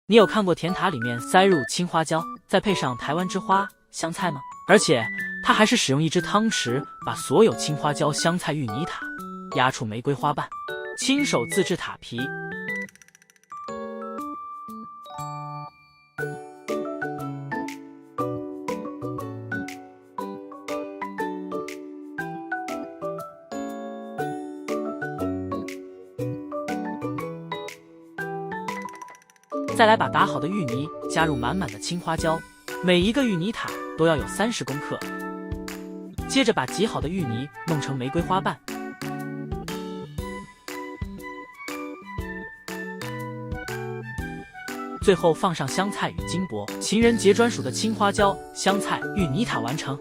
你有看过甜塔里面塞入青花椒，再配上台湾之花香菜吗？而且它还是使用一只汤匙把所有青花椒、香菜、芋泥塔压出玫瑰花瓣，亲手自制塔皮。再来把打好的芋泥加入满满的青花椒，每一个芋泥塔都要有30公克。接着把挤好的芋泥弄成玫瑰花瓣，最后放上香菜与金箔，情人节专属的青花椒香菜芋泥塔完成。